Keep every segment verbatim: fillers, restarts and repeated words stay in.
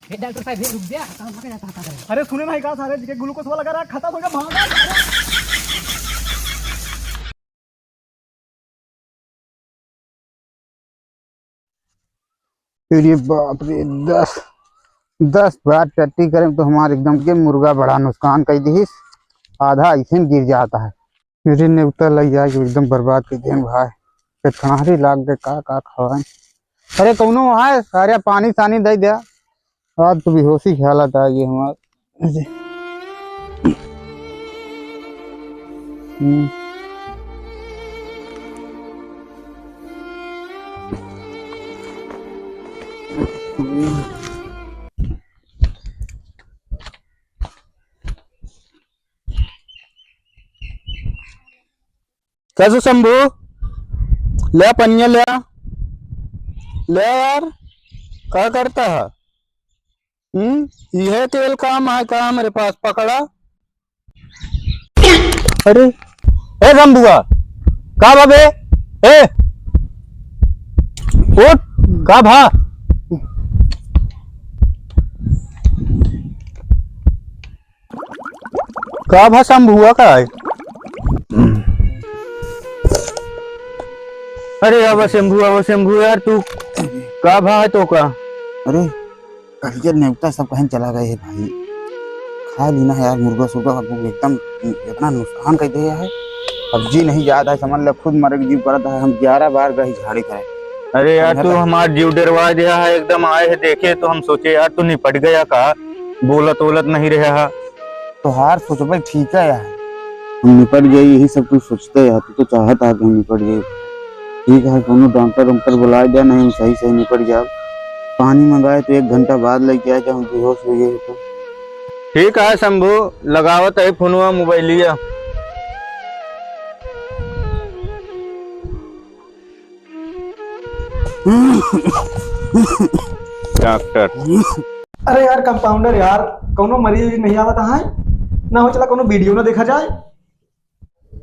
ए, डॉक्टर साहब, ये रुक गया, काम हो गया, जाता, जाता, जाता। अरे, सुने नहीं का, सारे जी के ग्लूकोज वाला लगा रहा, खत्म हो गया, भाग। अरे बाप रे, दस, दस बार टट्टी करें तो हमार एकदम के मुर्गा बड़ा नुकसान कर दिहिस, आधा ऐसे ही गिर जाता है। मेरे नेवता लग जाए कि एकदम बर्बाद कर दें भाई, के ठंडी लाग गए, का का खवाएं। अरे कौनो है, सारे पानी सानी दे दे। आज तो बेहोशी की हालत आ गई हमार। हम्म। कैसे शंभू, ले पनिया ले, ले यार, का करता है? हम्म, यह तेल काम है का हमारे पास? पकड़ा। अरे, ए शंभुआ, का बा बे? ए, उठ, का भा? का भा शंभुआ का है? अरे आवा शंभू, आवा शंभू यार, तू का भा है तो का? अरे, कल के नेवता सब कहीं चला गए है भाई। खा लीना है यार मुर्गा सुर्गा, अब एकदम इतना नुकसान कर दिया है। अब जी नहीं जाता है, समझ ले खुद मरे के जी करता है। हम ग्यारह बार गए झाड़ी करे। अरे यार, समझ तू ले। हमार जीव डरवा दिया है एकदम। आए है देखे तो हम सोचे यार तू निपट गया का, बोलत वोलत नहीं रहा है। तोहार सोचबे ठीक है यार, हम निपट गए, यही सब तू सोचते यार, तू तो चाहत है कि हम निपट गए। ठीक है, कोनो डॉक्टर वॉक्टर बुलाए दे, नहीं हम सही सही निपट जाब। पानी मंगाए तो एक घंटा बाद लेके आए, जब हम बेहोश हो गए तो। ठीक है शंभू, लगावत है फोनवा मोबाइलिया। डॉक्टर। अरे यार कंपाउंडर यार, कौनो मरीज नहीं आवत है, ना हो चला कौनो वीडियो ना देखा जाए।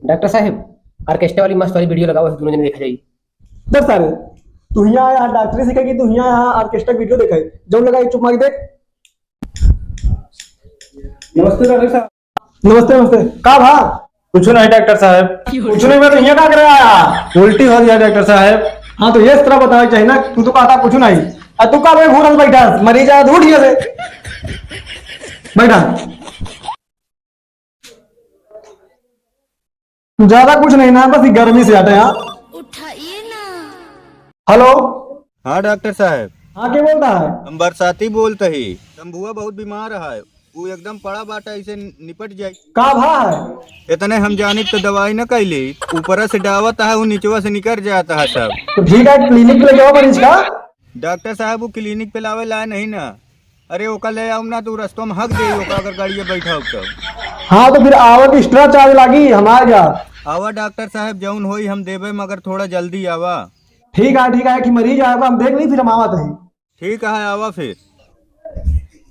डॉक्टर साहब, ऑर्केस्ट्रा वाली मस्त वाली वीडियो लगाओ, दोनों जने देखा जाए। दस सारे, तू हियाँ आया है डॉक्टरी सीखे कि तू हियाँ आया है ऑर्केस्ट्रा वीडियो देखे? जौन लगा चुप मार के देख। नमस्ते डॉक्टर साहब। नमस्ते, नमस्ते। का भा? कुछ नहीं डॉक्टर साहब। कुछ नहीं, मैं तो हियाँ का करे आया? उल्टी हो गया डॉक्टर साहब। हाँ, तो ये तरह बतावे चाहिए ना, तू तो कहता कुछ नहीं। आ तू का भाई घूरल बैठा, मरीज आया तो उठ गया से। बैठा। ज्यादा कुछ नहीं ना, बस ये गर्मी से हटे यहाँ। उठाइए ना। हेलो। हाँ डॉक्टर साहब। हाँ, के बोलता है? हम बरसाती बोलत ही। शंभुआ बहुत बीमार है, वो एकदम पड़ा बाटा, इसे निपट जाई। का भा है? इतने हम जानिब तो दवाई न कैली, ऊपरा से डावत है, वो निचवा से निकर जाता है सब। तो ठीक है, क्लिनिक पे लेके आओ मरीज का। डॉक्टर साहब, वो क्लिनिक पे लावे लाए नहीं ना। अरे, ओका ले आउब ना, तू रस्तों में हक दे, ओका अगर गाड़िया बैठाउब तो। हाँ, तो फिर आवत extra charge लागी, हम आ जा। आवा डॉक्टर साहब, जौन होई हम देबे, मगर थोड़ा जल्दी आवा। ठीक है, ठीक है, एक मरीज आया बा, हम देख ली, फिर हम आवत है। ठीक है, आवा फिर।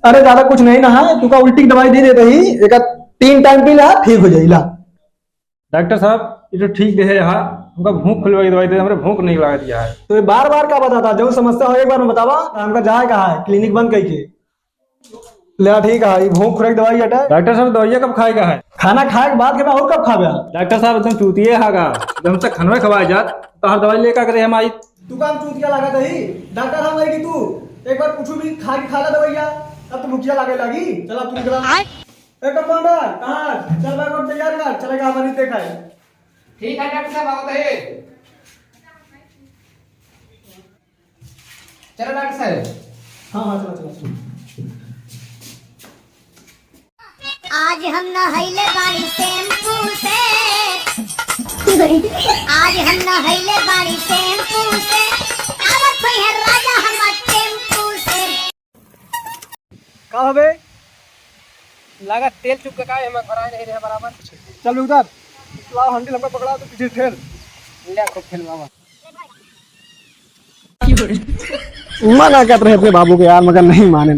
अरे, ज्यादा कुछ नहीं ना है, तू का उल्टी की दवाई दे देते ही, एक तीन टाइम पी ला, ठीक हो जाई ला। डॉक्टर साहब, ये तो ठीक दे है यहाँ, हमका भूख खुलवा के दवाई दे, हमरे भूख नहीं लगा दिया है। तो ये बार बार का बताता, जो समस्या हो एक बार में बतावा, हमका जाए कहा है, क्लिनिक बंद करके। ले ठीक है, ये भूख खुराक दवाई हटे। डॉक्टर साहब, दवाइया कब खाए का है? खाना खाए के बाद के और कब खाबे? डॉक्टर साहब, एकदम चूतिए हागा, जब हमसे खनवे खवाए जात, तो हर दवाई लेकर के हम आई। तू काम चूतिया लागत है, डॉक्टर हम है कि तू? एक बार कुछ भी खा के खा ला दवाइया, तब तो भूखिया लागे लागी। चला तू निकला। ए कंपाउंडर, कहाँ? चल बैग और तैयार कर, चलेगा हमारी देखा है। ठीक है डॉक्टर साहब, आवत है। चलो डॉक्टर साहब। हाँ, हाँ, चलो, चलो, चलो। आज हम नहैले बाड़ी शैम्पू से। आज हम नहैले बाड़ी शैम्पू से। आवत हुई है राजा हमार टेम्पू से। का हवे? लागत तेल चुक के का, एमा भराए नहीं रहे बराबर। चल उधर, लाओ हैंडल हमका पकड़ा, तो पीछे ठेल। ले खूब ठेल बाबा। मना करत रहे अपने बाबू के यार, मगर नहीं माने।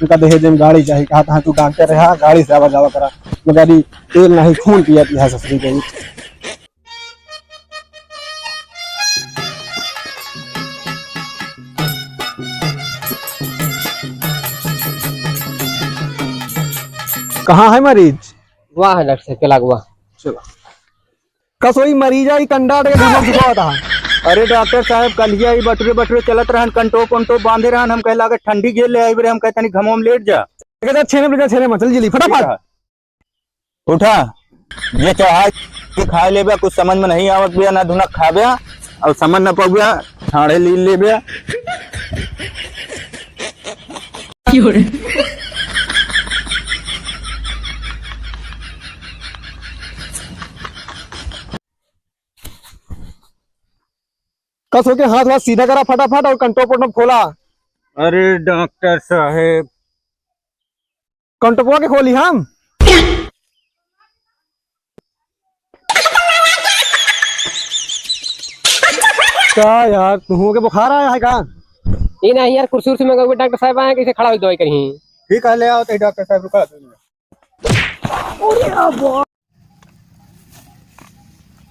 उनका दहेज में गाड़ी चाहिए, कहा था तू डॉक्टर रहा, गाड़ी से आवा जावा करा, मगर ये तेल नहीं, खून पिया पिया ससुरी गई। कहाँ है मरीज? वाह, डॉक्टर साहब, के लागवा। चलो। कसोई मरीजा ई कंडा अटके घुमा चुका होता है। अरे डॉक्टर साहब, कलिया ई बटुरे बटुरे चलत रहन, कंटो पंटो बांधे रहन, हम कहे लागे ठंडी गेल ले आई बरे, हम कहे तनी घमो में लेट जा। कहते छेने बजे, छेने में चल जल्दी फटाफट। उठा, ये चढ़ा के खा लेबे, कुछ समझ में नहीं आवत बे, ना धुना खाबे, और समझ ना पाबे, ठाड़े ली लेबे। कस होके हाथ वाथ सीधा करा फटाफट और कंटो पंटो खोला। अरे डॉक्टर साहेब। कंटोपवा के खोली हम? का यार, तुहूँ के बुखार आया है का? ई नहीं यार, कुर्सी उर्सी मंगावे, डॉक्टर साहब आए, कैसे खड़ा होई दवाई करी? ठीक है, ले आओ तो डॉक्टर साहब, रुका।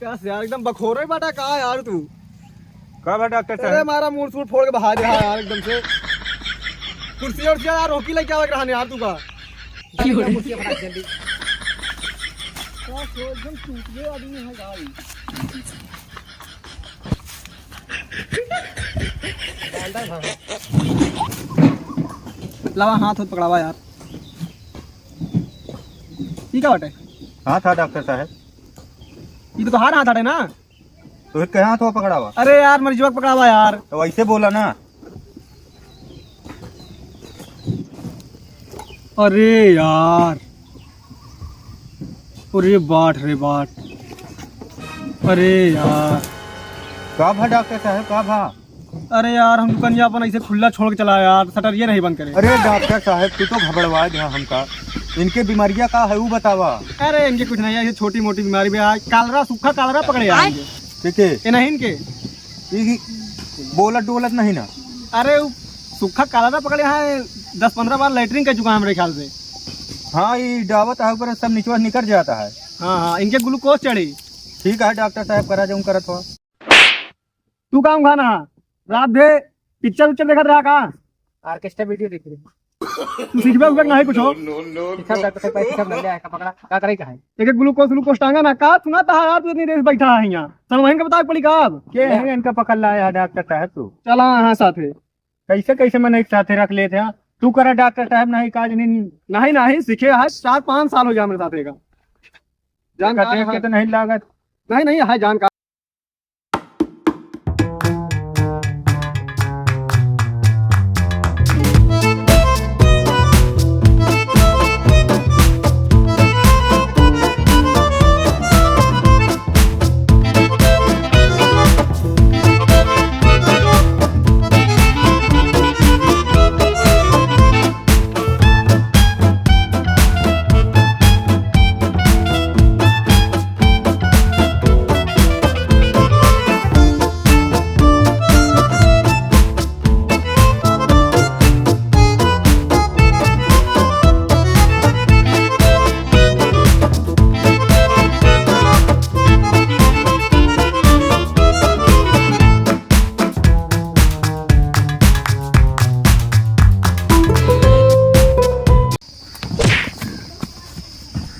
का यार, एकदम बखोरे बाटा का यार तू? का बा डॉक्टर साहब? अरे, हमारा मूड़ सूड़ फोड़ के बहा दे यार एकदम से। कुर्सी उर्सी यार, रोकी लेके आवे रहने यार तू का। की हो रे? कुर्सी फटाक जल्दी। का सो एकदम टूट गए आदमी है भाई। लावा हाथ होत पकड़ावा यार। ई का बाटे? हाथ हा डॉक्टर साहब। ई तो तोहार हाथ हटे ना। तो कहे हाथ हो पकड़ावा? अरे यार, मरीजवा के पकड़ावा यार। तो ऐसे बोला ना। अरे यार, अरे बाट रे बाट, अरे यार। का भा डॉक्टर साहब, का भा? अरे यार, हम दुकनिया अपन ऐसे खुला छोड़ के चला यार, शटरिया नहीं बंद करे। अरे डॉक्टर साहब, तू तो घबड़वा दिया हमका। इनके बीमारिया का है, वो बतावा। अरे इनके कुछ नहीं है, ये छोटी मोटी बीमारी भी है, कालरा, सूखा कालरा पकड़े यार इनके। ठीक है। ये नहीं इनके। ये बोलत डोलत नहीं ना। अरे वो सूखा कालरा पकड़े हैं, दस पन्द्रह बार लेटरिन कर चुका है हमारे ख्याल से। हाँ, ये डावत है ऊपर, सब निचवा निकल जाता है। हाँ, हाँ, इनके ग्लूकोज चढ़ी। ठीक है डॉक्टर साहब, करा जाऊँ करत हो। तू काम खाना रात भे पिक्चर उच्चर देखत रहा का? ऑर्केस्ट्रा वीडियो देख रही। तू सीखबे उखबे नहीं कुछ हो? No, no, no, no। सीखा डॉक्टर साहब, पैसे सब ले आया, पकड़ा, का करे का है? एक एक ग्लूकोज ग्लूकोज टांगा ना का? सुना था यार, तू इतनी देर बैठा है यहाँ, सर वहीं का बता पड़ी का अब? के है इनका पकड़ लाया है डॉक्टर साहब तू? चला यहाँ साथे। कैसे कैसे मैंने एक साथे रख लेते हैं? तू करा डॉक्टर साहब, नहीं काज नहीं। नहीं नहीं सीखे है, चार पाँच साल हो गया हमारे साथे का। जानकार देख के है। तो नहीं लागत। नहीं नहीं है जानकार।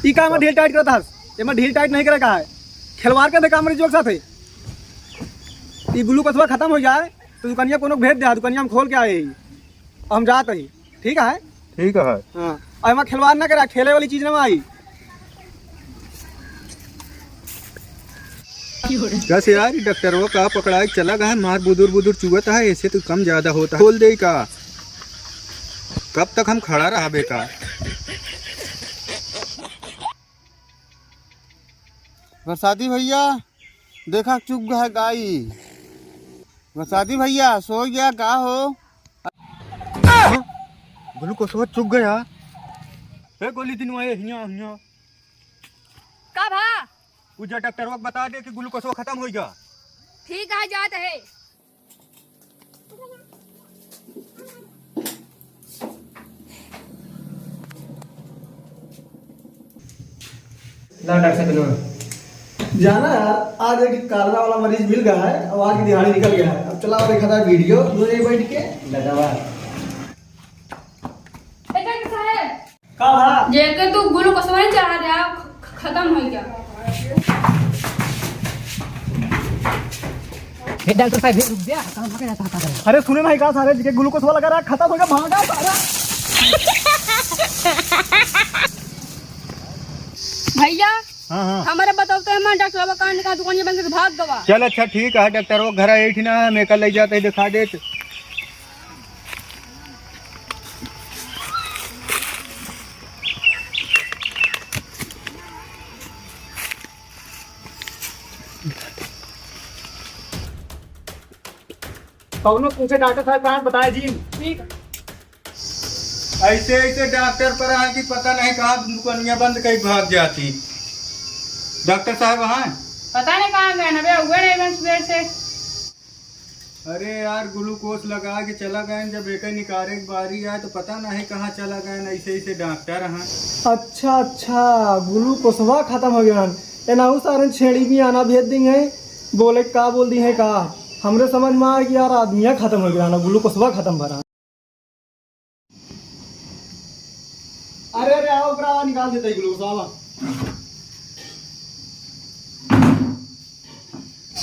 ई का एमा ढील टाइट करत हस? एमा ढील टाइट नहीं करे का है। खिलवाड़ करत है का मरीज के साथे? ई ग्लूकोसवा खतम हो जाए तो दुकनिया कोनो भेज दे, दुकनिया हम खोल के आए ही। हम जात ही, ठीक है? ठीक है। हाँ, और एमा खिलवाड़ ना करा, खेले वाली चीज ना आई। कस यार, ई डॉक्टरवा का पकड़ा के चला गया है, मार बुदुर बुदुर चुअत है, ऐसे तो कम ज्यादा होता है। खोल दे का? कब तक हम खड़ा रहबे का? बरसाती भैया, देखा चुग गया है गाई। बरसाती भैया, सो गया का हो? हाँ? ग्लूकोसवा चुग गया। हे गोली दिनवा, ए, हियाँ, हियाँ। का भा? उ जा डॉक्टरवा के बता दे कि ग्लूकोसवा खतम होइ गया। ठीक है, जात है। ला डॉक्टर साहब, लो। जाना यार, आज एक कालरा वाला मरीज मिल गया है, अब आज की दिहाड़ी निकल गया है। अब चला और देखा था वीडियो, दोनों जने बैठ के। लगावा। ए, डॉक्टर साहब। का भा? जेके तू ग्लूकोसवा चढ़ा दे, ख-, खतम होइ गया। हे डॉक्टर साहब, हे रुक जा, कहाँ भागे जाता है? अरे सुने ना, का सारे जेके ग्लूकोसवा लगा रहा, खतम होइ गया, भागा सारा। भैया, हाँ, हाँ। हमरे बताओ तो, हम डॉक्टर बाबा कान का दुकान बंद करके भाग गवा। चल अच्छा ठीक है, डॉक्टर वो घर आए थी ना, मैं कल ले जाते ही दिखा देत। कौनो पूछे डॉक्टर साहब कहाँ बताए जी। ठीक। ऐसे, ऐसे डॉक्टर पर आए कि पता नहीं कहाँ दुकानिया बंद कई भाग जाती। डॉक्टर साहब वहाँ हैं? पता नहीं कहाँ गए ना बे, हुए नहीं बन सुबह से। अरे यार, ग्लूकोस लगा के चला गए, जब एक निकारे के बारी आए तो पता नहीं कहाँ चला गए, ऐसे, ऐसे डॉक्टर हैं। अच्छा, अच्छा, ग्लूकोसवा खतम हो गया। एनाहू सारन छेड़ी भी आना भेज दी हैं, बोले का बोल दी हैं का। हमरे समझ में आए कि यार आदमिया खतम हो गया ना, ग्लूकोसवा खतम भरा। अरे, अरे, आओ, ओकरा निकाल देते हैं ग्लूकोस, आवा।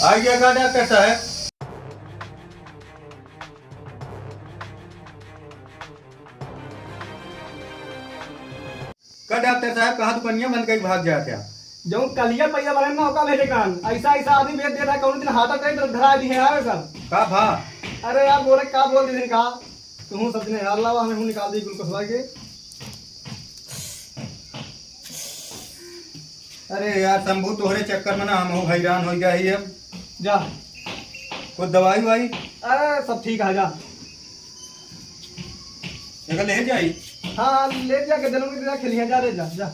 आ गया का डॉक्टर साहब? का डॉक्टर साहब, कहाँ दुकानिया बंद कई भाग जात है? जौन कलिया पहिया वाले ना, ओका भेजे कान। ऐसा, ऐसा आदमी भेज देता है, कौन दिन हाथ अटैक धरा दी है यार सब। का भा? अरे यार, बोले का बोल दे का? तुहूँ सब जने यार लावा, हमें हूँ निकाल दी ग्लूकोसवा के। अरे यार शंभू, तोहरे चक्कर में ना हमहू हैरान हो गया ही अब। जा। कुछ दवाई वाई? अरे सब ठीक है, जा। एका ले जाई? हाँ, हाँ, ले जाके देलू के जा खेलिया, जा रे, जा, जा।